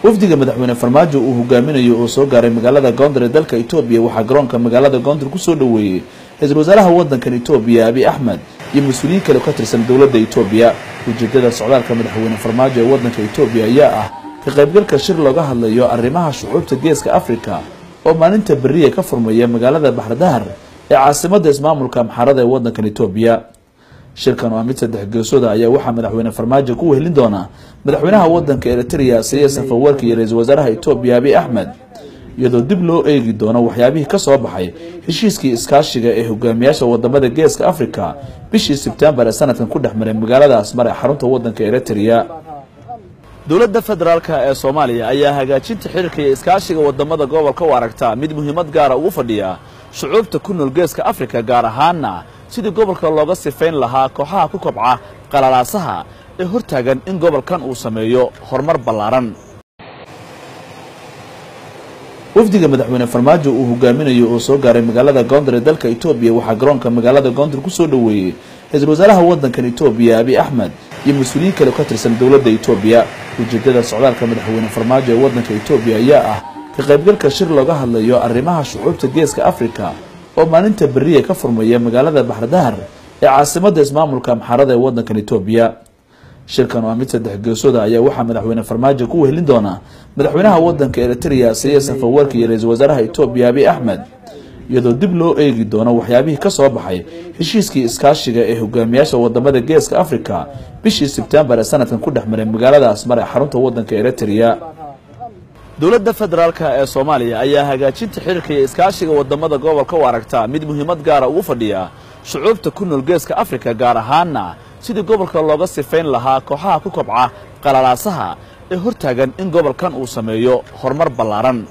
Wafdiga madaxweyne Farmaajo uu hogaaminayo oo soo gaaray magaalada Gondar ee dalka Itoobiya waxaa garoonka magaalada Gondar kusoo dhoweeyey ra-iisul wasaaraha waddankan Itoobiya Abiy Axmed iyo mas-uuliyiin kale oo ka tirsan dowladda Itoobiya. Ujeedada socdaalka madaxweyne Farmaajo ee waddanka Itoobiya ayaa ah ka qaybgalka shir looga hadlayo arrimaha shucuubta Geeska Afrika oo maalinta beriya ka furmaya magaalada Baxrdahar ee caasimadda ismaamulka Amxaarada ee waddankan Itoobiya. Shirkan oo ah mid saddex geesooda ayaa waxaa madaxweyne Farmaajo ku wehelin doona madaxweynaha waddanka Eritrea Isaias Afwerki iyo ra-iisul wasaaraha Itoobiya Abiy Axmed, iyadoo dib loo eegi doono waxyaabihii ka soo baxay heshiiskii iskaashiga ee hogaamiyaasha wadamada Geeska Afrika bishii Sebtembar ee sanadkan ku dhex maray magaalada Asmar ee xarunta waddanka Eritrea. Dowladda federaalka ee Soomaaliya ayaa hagaajinta xiriirka iyo iskaashiga wadamada gobolka u aragtaa mid muhiimad gaara ugu fadhiya shucuubta ku nool Geeska Afrika, gaar ahaana sidii gobolka looga sifayn lahaa kooxaha ku kobca qalalaasaha ee hortaagan in gobolkan uu sameeyo horumar ballaaran. Wafdiga madaxweyne Farmaajo uu hogaaminayo oo soo gaaray magaalada Gondar ee dalka Itoobiya waxaa garoonka magaalada Gondar kusoo dhoweeyey ra-iisul wasaaraha waddankan Itoobiya Abiy Axmed iyo mas-uuliyiin kale oo ka tirsan dowladda Itoobiya. Ujeedada socdaalka madaxweyne Farmaajo ee waddanka Itoobiya ayaa ah ka qaybgalka shir looga hadlayo arrimaha shucuubta Geeska Afrika oo maalinta beriya ka furmaya magaalada Baxrdahar ee caasimadda ismaamulka Amxaarada ee waddankan Itoobiya. Shirkan oo ah mid saddex geesooda ayaa waxaa madaxweyne Farmaajo ku wehelin doona madaxweynaha waddanka Eritrea Isaias Afwerki iyo ra-iisul wasaaraha Itoobiya Abiy Axmed, iyadoo dib loo eegi doono waxyaabihii ka soo baxay heshiiskii iskaashiga ee hogaamiyaasha wadamada Geeska Afrika bishii Sebtembar ee sanadkan ku dhex maray magaalada Asmar ee xarunta waddanka Eritrea. Dowladda federaalka ee Soomaaliya ayaa hagaajinta xiriirka iyo iskaashiga wadamada gobolka u aragtaa mid muhiimad gaara ugu fadhiya shucuubta ku nool Geeska Afrika, gaar ahaana sidii gobolka looga sifayn lahaa kooxaha ku kobca qalalaasaha ee hortaagan in gobolkan uu sameeyo horumar ballaaran.